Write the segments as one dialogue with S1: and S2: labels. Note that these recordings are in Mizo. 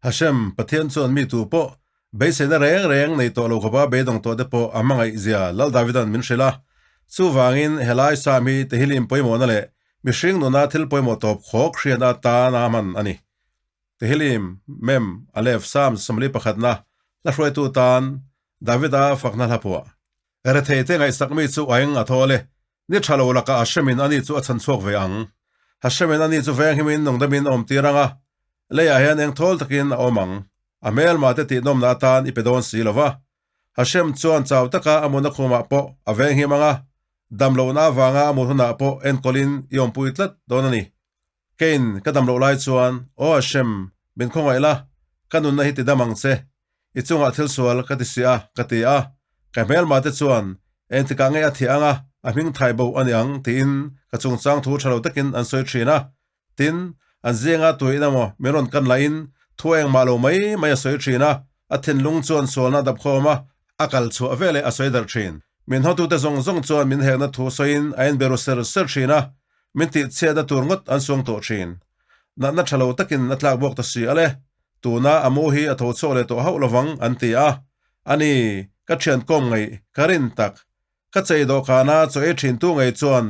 S1: Hashem, Pathian chuan mi tu pawh beiseina reng reng nei tawh lo khawpa beidawng tawh te pawh a hmangaih zia Lal Davidan min hrilh a. Chuvangin helai Psalm hi Tehillim pawimawhna leh mihring nuna thil pawimawh tawp khawk hriatna tana hman a ni. Tehillim, Mem, Aleph, Psalm 41 pakhatna hla hruaitu tan Davida fakna hla phuah. Retheite ngaihsak mi chu a eng a thawl e. Ni tha lo lakah Hashemin ani chu a chhan chhuak ve ang. Hashemin ani chu venghimin nungdamin a awm tir ang a, leiah hian eng thawl takin a awm ang. A hmelmah te tihnawmna atan i pe dawn si lo va. Hashem chuan chau taka a muna khumah pawh a venghim ang a, dam lohna avanga a mut hunah pawh enkawlin i awmpui tlat dawn a ni. Keiin ka dam loh lai chuan, Aw Hashem, min khawngaih la, ka nunna hi ti dam ang che. I chungah thil sual ka ti si a, ka ti a. Ka hmelma te chuan, Engtikah nge a thiah ang a, a hming thai bo a ni ang, tiin ka chungchang thu tha lo takin an sawi thin a. Tin, an zinga tuiin emaw min rawn kan lahin thu engmah lo mai mai a sawi thin a, a thinlung chuan sualna a dap khawm a, a kal chhuah veleh a sawi darh thin. Min hawtute zawng zawng chuan min hekna thu sawiin a inberu ser ser thin a, min tihchhiatna tur ngawt an suang tawh thin. Natna tha lo takin a tlak bawk ta si ale, tuna a mu hi a tho chhuak leh tawh hauh lovang an ti a. A ni, ka thian kawm ngaih ka rin tak. Ka chei dawhkana chaw ei thintu ngei chuan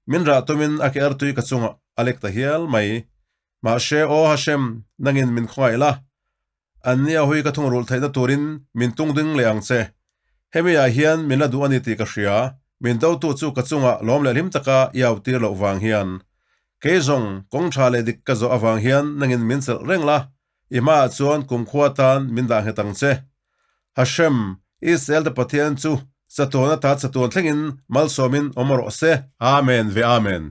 S1: min rah tumin a ke artui ka chungah a lek ta hial mai. Mahse aw Hashem, nangin min khawngaih la. An ni a hui ka thungrulh theihna turin min tung ding leh ang che. Hemi ah hian min la duh a ni tih ka hria, min dotu chu ka chungah lawm leh hlim taka i au tir loh vang hian. Kei zawng, kawng tha leh dik ka zawh avang hian nangin min chelh reng la, i hmaah chuan kumkhua tan min dah nghet ang che. Hashem, Israel te Pathian chu chatuan ata chatuan thlengin malsawmin awm rawh se. Amen ve Amen.